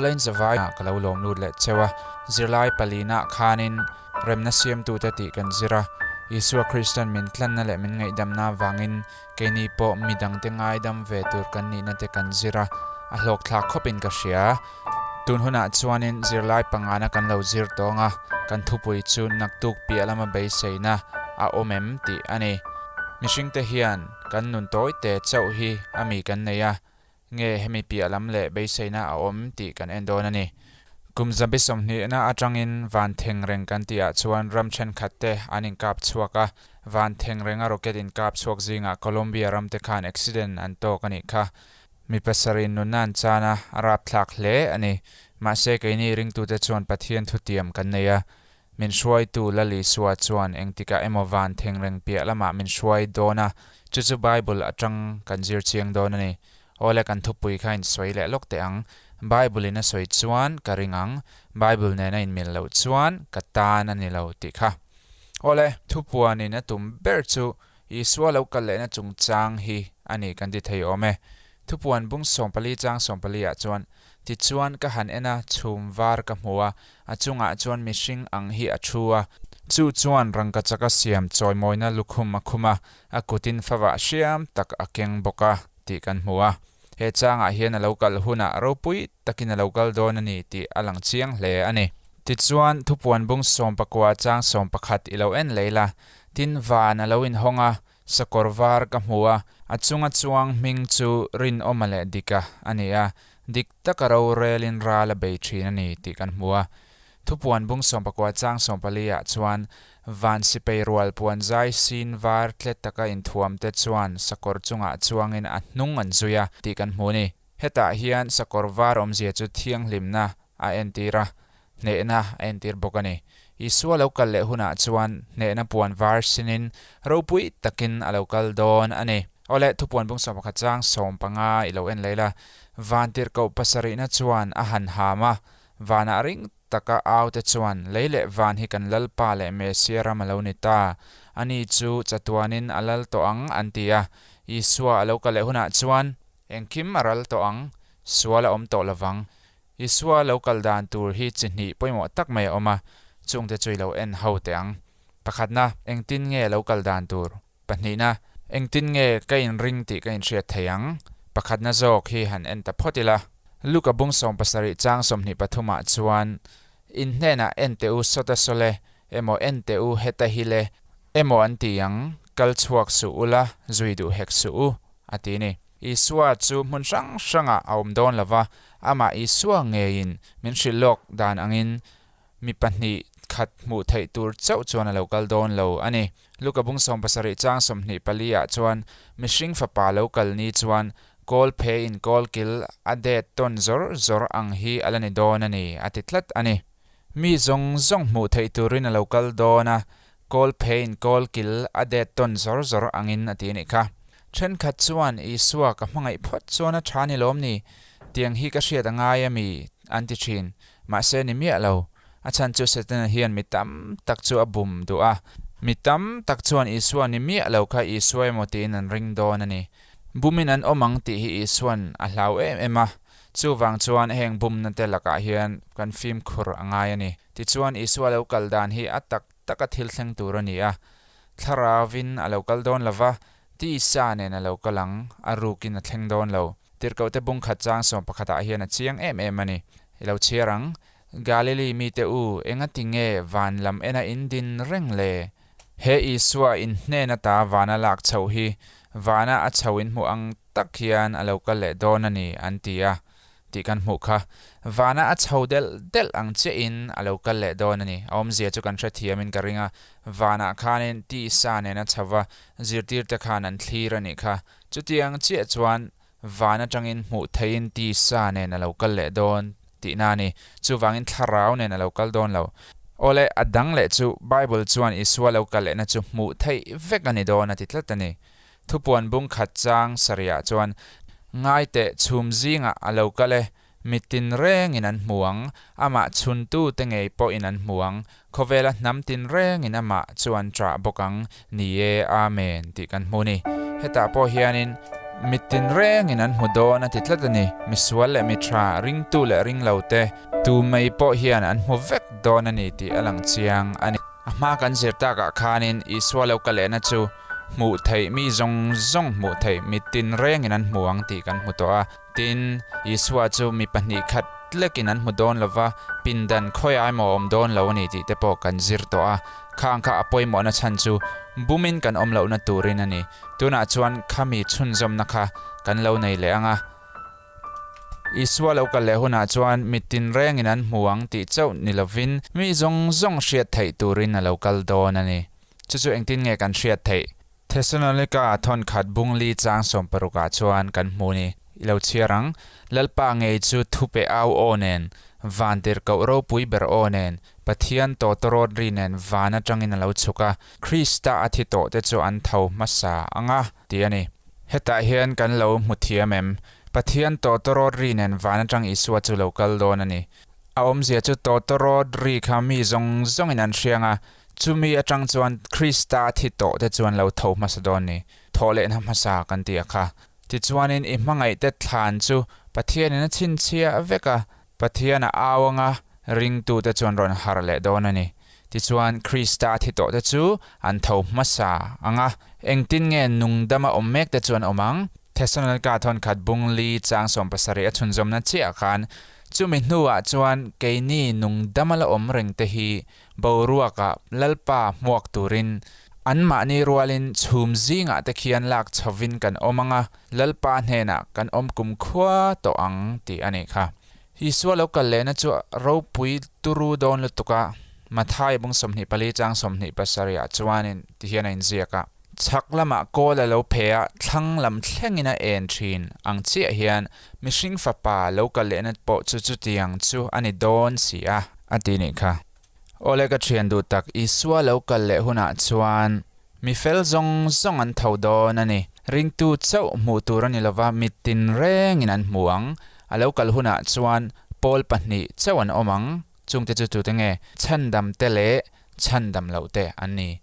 Awle in zavai ah ka lo lawm lut leh cheu a, zirlai palina khanin remna siamtute tih kan zir a, Isua Kristan min tlanna leh min ngaihdamna avangin keini pawh midangte ngaidam ve tur kan nihna te kan zir a, a hlawkthlak khawpin ka hria. Tun hunah chuanin zirlai pangana kan lo zir tawng a, kan thupui chu naktuk piah lama beiseina a awm em tih a ni. Mihringte hian kan nun tawi te chauh hi a mi kan nei a, nge hemi piah lam leh beiseina a awm tih kan en dawn a ni. Kum zabi sawmhnihna atangin van thengreng kan tihah chuan ram thenkhat te an inkap chhuak a, van thengrenga rocket inkap chhuak zingah Colombia ram te khan accident an tawk a nih kha. Mi pasarih nunna an chan a, a rapthlak hle a ni. Mahse keini ringtute chuan Pathian thutiam kan nei a, min hruaitu Lal Isua chuan engtikah emaw van thengreng piah lamah min hruai dawn a, chu chu Bible atang kan zir chiang dawn a ni. Awle kan thupui kha in sawi leh lawk teh ang. Bible in a sawi chuan ka ring ang, Bible nen a inmil loh chuan ka tan a ni lo tih kha. Awle, thupuanin a tum ber chu Isua lo kal lehna chungchang hi a ni kan ti thei awm e. Thupuan bung sawmpali chang sawmpali ah chuan, Tichuan ka han en a, chhum var ka hmu a, a chungah chuan mihring ang hi a thu a, chu chuan rangka chaka siam chawimawina lukhum a khum a, a kutin favah hriam tak a keng bawk a, tih kan hmu a. He changah hian a lo kal hunah ropui takin a lo kal dawn a ni tih a lang chiang hle a ni. Tichuan, thupuan bung sawmpakua chang sawmpakhat i lo en lei la, Tin van a lo inhawng a, sakawr var ka hmu a, a chunga chuang hming chu Rinawma leh Dika a ni a, dik taka rorelin ral a bei thin a ni tih kan hmu a. Thupuan bung sawmpakua chang sawmpali ah chuan van sipei rual puan zai sin var tle taka inthuam te chuan sakawr chungah chuangin a hnung an zui a tih kan hmu a ni. Hetah hian sakawr var awmzia chu thianghlimna a entir a, hnehna a entir bawk a ni. Isua lo kal leh hunah chuan hnehna puan var sinin ropui takin a lo kal dawn a ni. Awle, thupuan bung 11 chang 15 i lo en leh la, Vantirhkoh pasarihna chuan a han ham a, vanah ring taka au te chuan, Lei leh van hi kan Lalpa leh Mesia ram a lo ni ta, ani chu chatuanin a lal tawh ang, an ti a. Isua a lo kal leh hunah chuan, Engkim a ral tawh ang, sual a awm tawh lovang, Isua lo kal dan tur hi chi hnih pawimawh tak mai a awm a, chungte chu i lo en ho teh ang. Pakhatna, engtin nge lo kal dan tur? Pahnihna, engtin nge ka inring tih ka inhriat thei ang? Pakhatna zawk hi han en ta phawt ila. Luka bung 70 chang 23 ah chuan, In hnenah en teh u sawta sawle, emaw en teh u heta hi le, emaw an ti ang, kal chhuak suh ula, zui duh hek suh u, a ti ni. Isua chu hmun hrang hrangah a awm dawn lo va, amah Isua ngeiin min hrilh lawk dan angin mi pahnih khat hmuh theih tur chauh chuan a lo kal dawn lo a ni. Luka bung 70 chang 24 ah chuan mihring fapa lo kal ni chuan kawl phe in kawl kil a det tawn zawr zawr ang hi a la ni dawn a ni a ti tlat a ni. Mi zawng zawng hmuh theih turin a lo kal dawn a, Kawl pheiin kawl kil a det tawn zawr zawr angin a ti a nih kha. Thenkhat chuan, Isua ka hmangaih phawt chuan a tha ni lawm ni? Tiang hi ka hriat a ngai a mi? an ti thin. Mahse ni miah lo. A chhan chu Setana hian mi tam tak chu a bum duh a. Mi tam tak chuan Isua ni miah lo kha Isua emaw tiin an ring dawn a ni. Bumin an awm ang tih hi Isuan a hlau em em a. Chuvang chuan heng bumna te lakah hian kan fimkhur a ngai a ni. Tichuan Isua lo kal dan hi a tak taka thil thleng tur a ni a, Thlarauvin a lo kal dawn lo va, tisa nen a lo kal ang, a rukin a thleng dawn lo. Tirhkohte bung khat chang 11 ah hian a chiang em em a ni. I lo chhiar ang, Galili mite u, engati nge van lam ena in din reng le? He Isua in hnen ata vana lak chhoh hi vana a chho in hmuh ang tak hian a lo kal leh dawn a ni, an ti a. Tih kan hmuh kha. Vana a chho delh delh ang chiahin a lo kal leh dawn a ni. A awmzia chu kan hrethiamin ka ring a, vanah khanin tisa nen a chho va, zirtirte khan an thlir a nih kha. Chutiang chiah chuan van atangin hmuh theihin tisa nen a lo kal leh dawn tihna a ni. Chuvangin thlarau nen a lo kal dawn lo. Awle, a dang leh chu Bible chuan Isua lo kal lehna chu hmuh theih vek a ni dawn a ti tlat a ni. Thupuan bung khat chang sarihah chuan, Ngai teh, chhum zingah a lo kal e, mi tin rengin an hmu ang, amah chhuntute ngei pawhin an hmu ang, khawvela hnam tin rengin amah chu an ṭah bawk ang, ni e, Amen, tih kan hmu ni. Hetah pawh hianin Mi tinrengin an hmu dawn a ti tlat a ni. Misual leh mi tha, ringtu leh ringlo te, tu mai pawh hian an hmu vek dawn a ni tih a lang chiang a ni. A hma kan zir takah khanin Isua lo ka lehna chu hmuh theih mi zawng zawng hmuh theih mi tinrengin an hmu ang tih kan hmu tawh a. Tin, Isua chu mi pahnih khat lekin an hmu dawn lo va, pindan khawiah emaw a awm dawn lo a ni tih te pawh kan zir tawh a. Khang kha a pawimawhna chhan chu bumin kan awm lohna turin a ni. Tunah chuan khami chhunzawmna kha kan lo nei leh ang a. Isua lo kal leh hunah chuan mi tinrengin an hmu ang tih chauh ni lovin mi zawng zawng hriat theih turin a lo kal dawn a ni. Chu chu engtin nge kan hriat theih? Thesalonika thawnkhat bungli chang sawmparukah chuan kan hmu ni. I lo chhiar ang, Lalpa ngei chu thupe au aw nen, van tirhkoh ropui ber aw nen, Pathian tawtawrawt ri nen van atangin a lo chhuk a, Krista a thi tawh te chu an tho hmasa ang a, ti a ni. Hetah hian kan lo hmu thiam em? Pathian tawtawrawt ri nen van atang Isua chu lo kal dawn a ni. A awmzia chu tawtawrawt ri kha mi zawng zawngin an hriang a, chumi atang chuan Krista a thi tawh te chuan lo tho hmasa dawn ni. Thawhlehna hmasa kan ti a kha. Tichuanin i hmangaihte thlan chu Pathianin a chhinchhiah vek a, Pathian a au anga ringtute chuan rawn harh leh dawn a ni. Tichuan, Krista thi tawhte chu an tho hmasa ang a, engtin nge nungdama awm mekte chu an awm ang? Thesalonika thawnkhat bungli chang 70 a chhunzawmna chiah khan, chumi hnuah chuan keini nungdama la awm rengte hi boruakah Lalpa hmuak turin anmahni rualin chhum zingah te khian lak chhovin kan awm ang a, Lalpa hnenah kan awm kumkhua tawh ang tih a nih kha. Isua lo kal lehna chu ropui turu dawn lutuk a, Matthai bung 24 chang 27 ah chuanin ti hian a inziak a. Chhak lamah kawl a lo phe a, thlang lam thlengin a en thin ang chiah hian mihring fapa lo kal lehna pawh chu chutiang chu a ni dawn si a, a ti nih kha. Awle ka thian duh tak, Isua lo kal leh hunah chuan mi fel zawng zawng an tho dawn a ni. Ringtu chauh hmuh tur a ni lova, mi tinrengin an hmu ang. A lo kal hunah chuan pawl pahnih chauh an awm ang. Chungte chu tute nge? Chhandam te leh chhandam loh te an ni.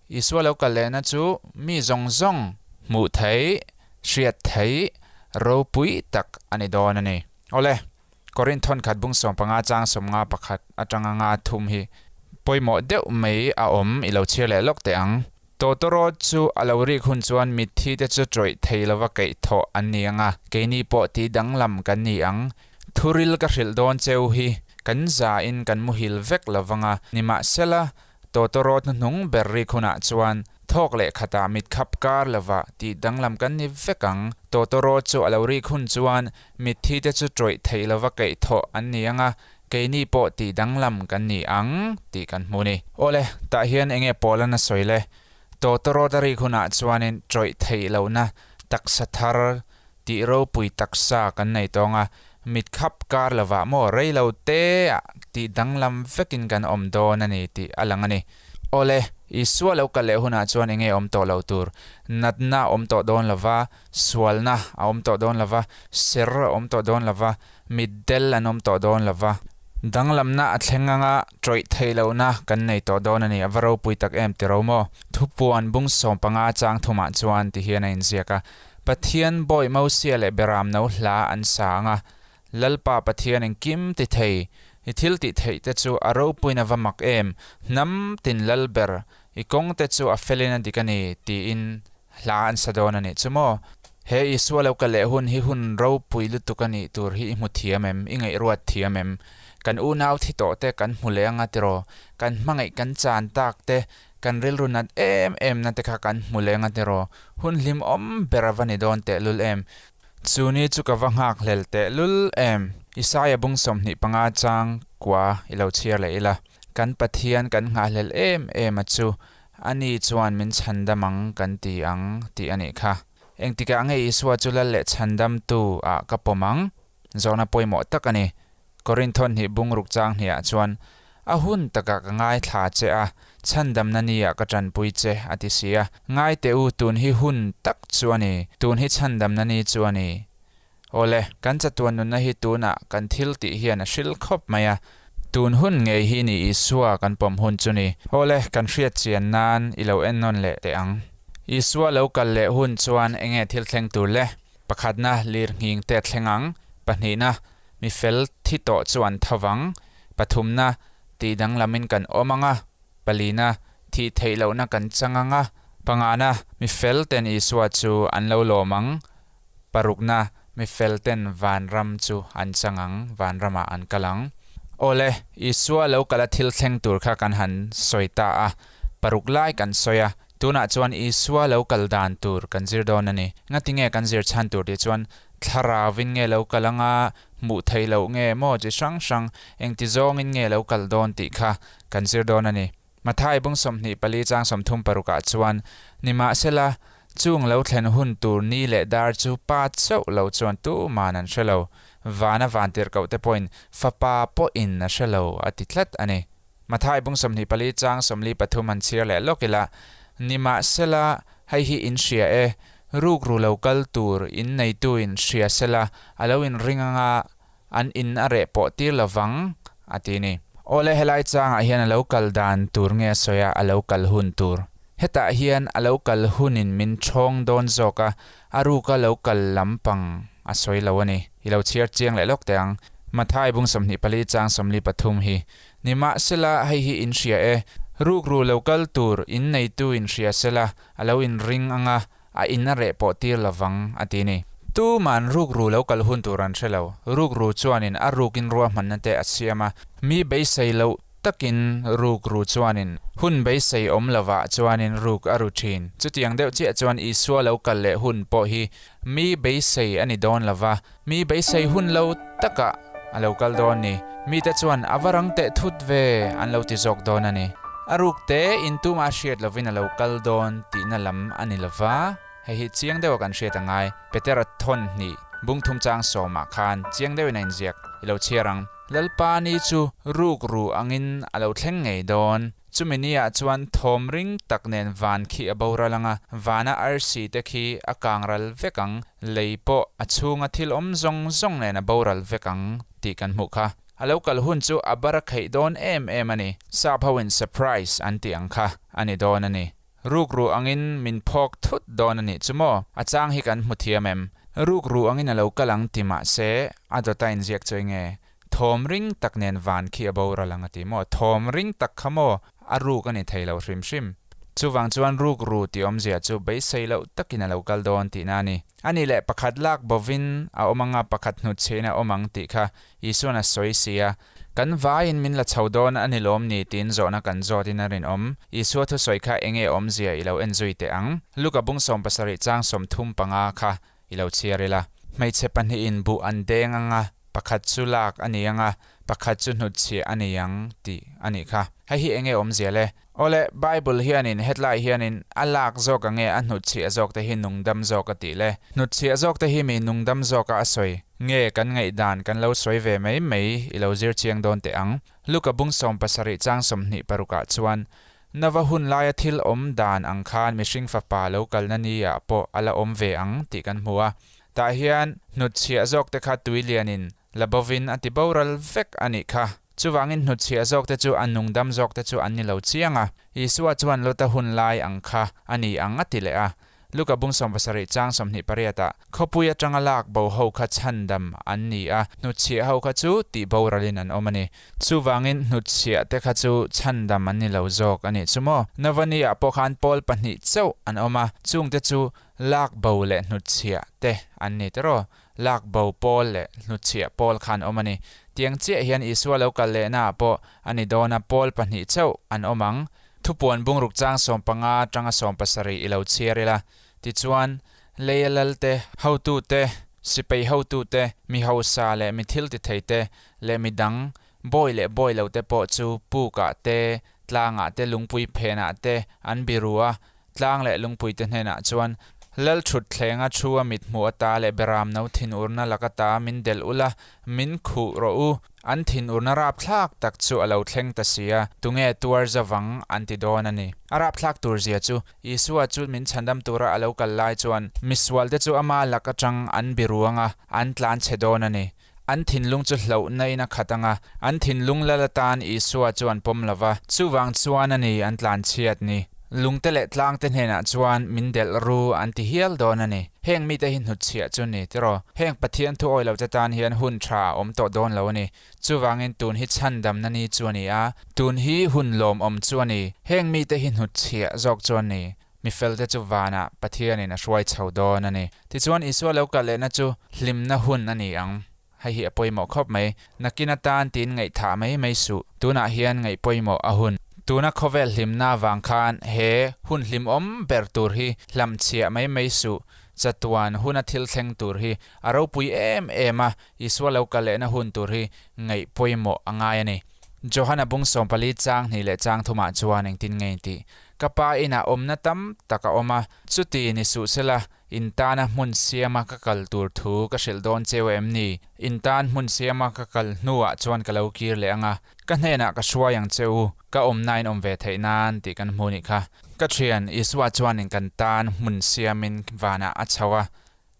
Isua lo kal lehna chu mi zawng zawng hmuh theih, hriat theih, ropui tak a ni dawn a ni. Awle, Korinth thawnkhat bung 15 chang 51 atanga nga thum hi pawimawh deuh mai a awm i lo chhiar leh lawk teh ang. Tawtawrawt chu a lo rik hun chuan mitthi te chu tawih thei lova keih thawh an ni ang a, keini pawh tih danglam kan ni ang. Thuril ka hrilh dawn cheu hi kan za in kan muhil vek lovang a, nimahsela Tawtawrawt hnuhnung ber rik hunah chuan thawk leh khatah mit khap kar lova tih danglam kan ni vek ang. Tawtawrawt chu a lo rik hun chuan mitthi te chu tawih theih lova keih thawh an ni ang a, keini pawh tih danglam kan ni ang tih kan hmu ni. Awle, tah hian enge Paula'n a sawi le? Tawtawrawt a rik hunah chuanin tawih theih lohna taksa thar tih ropui taksa kan nei tawng a, mit khap kar lovah maw rei lo te ah tih danglam vekin kan awm dawn a ni tih a lang a ni. Awle, Isua lo kal leh hunah chuan enge awm tawh lo tur? Natna a awm tawh dawn lova, sualna a awm tawh dawn lova, ser a awm tawh dawn lova, mitdel an awm tawh dawn lova. Danglamna a thleng anga tawih theih lohna kan nei tawh dawn a ni, a va ropui tak em tiro maw? Thupuan bung 15 chang thumah chuan ti hian a inziak a, Pathian bawi Mosia leh Beram no hla an sa ang a, Lalpa Pathian engkim ti thei, i thil tih theih te chu a ropuiin a va mak em, hnam tin lal ber, i kawng te chu a felin a dik a ni, tiin hla an sa dawn a nih chu maw? He Isua lo ka leh hun hi hun ropui lutuk a nih tur hi i hmu thiam em? I ngaihruat thiam em? Kan unau thi tawh te kan hmu leh anga tiraw? Kan hmangaih kan chan tak te Kan rilru nat em em na te kha kan hmu leng a tiraw, hun hlimawm ber a va ni dawn tehlul em? Chu ni chu ka va nghak hlel tehlul em? Isaia bung 25 chang kua i lo chhiar leh ila, kan Pathian kan nghahhlel em em a chu, ani chuan min chhandam ang kan ti ang tih a nih kha. Engtikah nge Isua chu lal leh chhandamtu ah ka pawm ang? Zawhna pawimawh tak a ni. Korinth hnih bungruk chang hniah chuan, A hun takah ka ngaithla che a, chhandamna niah ka tanpui che, a ti si a. Ngai teh u, tun hi hun tak chu a ni, tun hi chhandamna ni chu a ni. Awle, kan chatuan nunna hi tunah kan thil tih hian a hril khawp mai a, tun hun ngei hi ni Isua kan pawm hun chu ni. Awle, kan hriat chian nan i lo ennawn leh teh ang. Isua lo kal leh hun chuan enge thil thleng tur le? Pakhatna, lirnghing te a thleng ang. Pahnihna, mi fel thi tawh chu an tho vang. Pathumna, tih danglamin kan awm ang a. Palina, thih theih lohna kan chang ang a. Pangana, mi fel ten Isua chu an lo lawm ang. Parukna, mi fel ten vanram chu an chang ang, vanramah an kal ang. Awle, Isua lo kala thil thleng tur kha kan han sawi ta a, paruk lai kan sawi a, tunah chuan Isua lo kal dan tur kan zir dawn a ni. Ngatinge kan zir chhan tur tih chuan thlarauvin nge lo kal anga, hmuh theih loh nge maw chi hrang hrang, engti zawngin nge lo kal dawn tih kha kan zir dawn a ni. Mathai bung 24 chang 36 ah chuan, Nimahsela, chung lo thlen hun tur ni leh dar chu pa chauh lo chuan tuman an hre lo, vana vantirhkoh te pawhin Fapa pawhin a hre lo a ti tlat a ni. Mathai bung 24 chang 43 han chhiar leh lawk ila, Nimahsela, hei hi in hria e, rukru lo kal tur in neituin hria sela a lo inring anga, An in a reh pawh tir lo vang, a ti ni. Awle helai changah hian a lo kal dan tur nge a sawi a, a lo kal hun tur. Hetah hian a lo kal hunin min ṭhawng dawn zawk a, a ruka lo kal lampang a sawi lo a ni. I lo chhiar chiang leh lawk teh ang. Mathai bung 24 chang 43 hi. Nimahsela hei hi in hria e, rukru lo kal tur in neitu in hria sela, a lo inring ang a, A in a reh pawh tir lo vang, a ti ni. Tuman rukru lo kal hun tur an hre lo. Rukru chuanin a rukin ruahmanna te a siam a, mi beisei loh takin rukru chuanin hun beisei awm lovah chuanin ruk a ru thin. Chutiang deuh chiah chuan Isua lo kal leh hun pawh hi mi beisei a ni dawn lo va, mi beisei hun lo takah a lo kal dawn ni. Mite chuan a va rang teh thut ve an lo ti zawk dawn a ni. A ruk te in tumah hriat lovin a lo kal dawn tihna lam a ni lo va, hei hi chiang deuha kan hriat a ngai. Petera thawn hnih bung thum chang sawmah khan chiang deuhin a inziak i lo chhiar ang. Lalpa ni chu ruk ru angin a lo thleng ngei dawn. Chumi niah chuan thawm ring tak nen van khi a boral ang a, vana arsi te khi a kang ral vek ang, lei pawh a chhunga thil awm zawng zawng nen a boral vek ang tih kan hmuh kha. A lo kal hun chu a bar a kheih dawn em em a ni. Sap hoin surprise an tih ang kha a ni dawn a ni. Rukru angin min phawk thut dawn a nih chu maw? A chang hi kan hmu thiam em? Rukru angin a lo kal ang ti mah se, a dawta inziak chu eng nge? Thawm ring tak nen van khi a boral ang a ti maw? Thawm ring tak kha maw? A ruk a ni thei lo hrim hrim. Chuvang chuan ruk ru tih awmzia chu beisei loh takin a lo kal dawn tihna a ni. A nih leh pakhat lak bovin a awm anga pakhat hnutchhein a awm ang tih kha Isuan a sawi si a. Kan vaiin min la chho dawn a ni lawm ni tiin zawhna kan zawtin a rinawm. Isua thusawi kha enge awmzia i lo enzui teh ang? Luka bung 70 chang 35 kha I lo chhiar ila. Hmeichhe pahnihin buh an deng ang a, pakhat chu lak a ni ang a, pakhat chu hnutchhiah a ni ang tih a nih kha. Hei hi enge awmzia le? Awle, Bible hianin hetlai hianin a lak zawk ang nge a hnutchhiah zawk te hi nungdam zawk a tih le? Hnutchhiah zawk te hi mi nungdam zawka a sawi nge kan ngaihdan kan lo sawi ve mai mai i lo zir chiang dawn teh ang. Luka bung 70 chang 26 ah chuan Nova hun laia thil awm dan ang khan mihring fapa lo kalna ni ah pawh a la awm ve ang tih kan hmu a. Tah hian hnutchhiah zawk te kha tui lianin la bovin a ti boral vek a nih kha. Chuvangin hnutchhiah zawk te chu a nungdam zawk te chu an ni lo chiang a. Isua chuan Lota hun lai ang kha a ni ang a ti leh a. Luka bung 70 chang 28 ah, Khawpui atanga lak bo ho kha chhandam an ni a, hnutchhiah ho kha chu tih boralin an awm a ni. Chuvangin hnutchhiah te kha chu chhandam an ni lo zawk a nih chu maw? Novani ah pawh khan pawl pahnih chauh an awm a, chungte chu lak bo leh hnutchhiah te an ni tiraw? Lak bo pawl leh hnutchhiah pawl kha an awm a ni. Tiang chiah hian Isua lo kal lehna ah pawh a ni dawn a, pawl pahnih chauh an awm ang. Thupuan bungruk chang 15 atanga 70 i lo chhiar ila. Tichuan, leia lalte, hotute, sipai hotute, mi hausa leh mi thil tithei te, leh mi dang, bawi leh bawi lo te pawh chu pukah te, tlangah te, lungpui phenah te an biru a, Tlang leh lungpuite hnenah chuan, Lal thutthlenga thu a mit hmuh ata leh beram no thinurna lak ata min delh ula, min khuh rawh u. An thinurna rapthlak tak chu a lo thleng ta si a, tunge tuar zavang an ti dawn a ni. A rapthlak tur zia chu, Isua chu min chhandam tura a lo kal lai chuan, misualte chu ama lak atang an biruang a, an tlan chhe dawn a ni. An thinlung chu hlauhna-in a khat ang a, an thinlung lal atan Isua chu an pawm lo va, chuvang chuan a ni an tlanchhiat ni. Lungte leh tlangte hnenah chuan min delh ru an ti hial dawn a ni. Heng mite hi hnutchhiah chu ni tiraw? Heng Pathian thu awi lote tan hian hun tha a awm tawh dawn lo a ni. Chuvangin tun hi chhandamna ni chu a ni a, tun hi hun lawmawm chu a ni. Heng mite hi hnutchhiah zawk chu an ni. Mi felte chu vanah Pathianin a hruai chho dawn a ni. Tichuan Isua lo kal lehna chu hlimna hun a ni ang. Hei hi a pawimawh khawp mai. Nakin atan tiin ngaihthah mai mai suh. Tunah hian ngaih pawimawh a hun. Tuna khawvel hlimna vang khan he hun hlimawm ber tur hi hlamchhiah mai mai suh. Chatuan huna thil thleng tur hi a ropui em em a, Isua lo kal lehna hun tur hi ngaih pawimawh a ngai a ni. Johana bung 14 chang hnih leh chang thumah chuan engtin nge intih? Ka pa inah awmna tam tak a awm a, chuti ni suh sela In tana hmun siama ka kal tur thu ka hrilh dawn cheu em ni? In tan hmun siama ka kal hnuah chuan ka lo kir leh ang a, ka hnenah ka hruai ang che u, ka awmna in awm ve theih nan tih kan hmu nih kha. Ka thian, Isua chuanin kan tan hmun siamin vanah a chho a,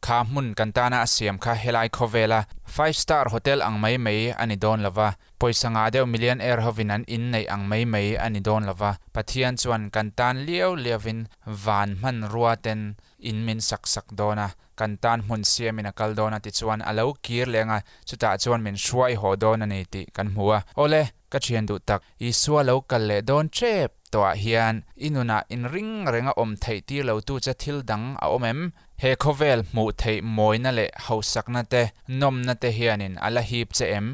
kha hmun kan tana a siam kha helai khawvela five star hotel ang mai mai a ni dawn lo va, pawisa ngah deuh millionaire hovin an inneih ang mai mai a ni dawn lo va, Pathian chuan kan tan liau liauvin van hmanrua ten in min sak sak dawn a, kan tan hmun siamin a kal dawn a tichuan a lo kir leng a, chutah chuan min hruai haw dawn a ni tih kan hmu a. Awle, ka thian duh tak, Isua lo kal leh dawn tep tawhah hian i nunah inring renga awm theih tir lo tu che thil dang a awm em? He khawvel hmuh theih mawina leh hausakna te, nawmna te hianin a la hip che em?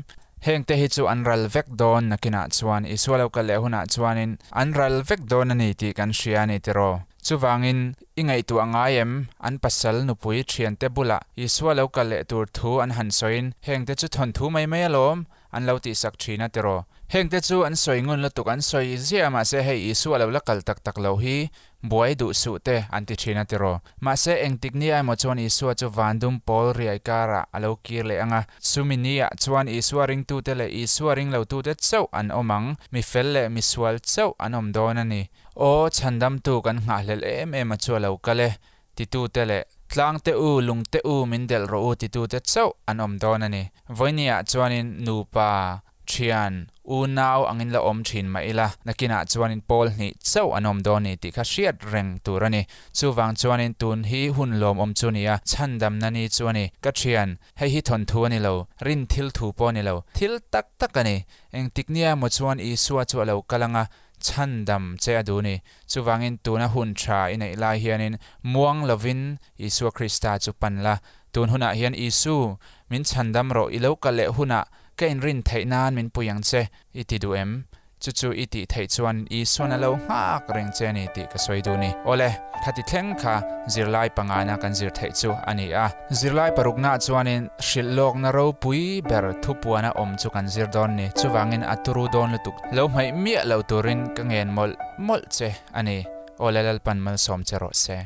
Hengte hi chu an ral vek dawn nakinah chuan Isua lo kal leh hunah chuanin an ral vek dawn a ni tih kan hria a ni tiraw? Chuvangin, i ngaihtuah ngai em? An pasal nupui thiante bulah Isua lo kal leh tur thu an han sawiin hengte chu thawnthu mai mai alawm an lo tihsak thin a tiraw? Hengte chu an sawi ngun lutuk an sawi ziah a mahse hei Isua lo la kal tak tak lo hi Buai duh suh te an ti thin a tiraw. Mahse engtik ni emaw chuan Isua chu van dum pawl riai karah a lo kir leh ang a. Chumi niah chuan Isua ringtute leh Isua ringlotute chauh an awm ang, mi fel leh mi sual chauh an awm dawn a ni. Aw, chhandamtu kan nghahhlelh em em a chu a lo kal e, titute leh Tlangte u, lungte u min delh rawh u titute chauh an awm dawn a ni. Vawinia chuanin nupa Thian, unau angin la awm thin mah ila, nakinah chuanin pawl hnih chauh an awm dawn ni tih kha hriat reng tur a ni. Chuvang chuanin tun hi hun lawmawm chu ni a, chhandamna ni chu a ni. Ka thian, hei hi thawnthu a ni lo, rin thil thu pawh a ni lo, thil tak tak a ni. Engtik nia emaw chuan Isua chu a lo kal ang a, chhandam che a duh ni. Chuvangin tuna hun tha i neih lai hianin muang lovin Isua Krista chu pan la. Tun hunah hian Isu, min chhandam rawh, i lo kal leh hunah ka inrin theih nan min pui ang che, i ti duh em? Chu chu i tih theih chuan Isuan a lo nghak reng che a ni tih ka sawi duh ni. Awle, khati thleng kha zirlai pangana kan zir theih chu a ni a. Zirlai paruknaah chuanin hrilh lawkna ropui ber thupuana awm chu kan zir dawn ni. Chuvangin a turu dawn lutuk lo hmaih miah lo turin ka ngen mawlh mawlh che a ni. Awle Lalpan malsawm che rawh se.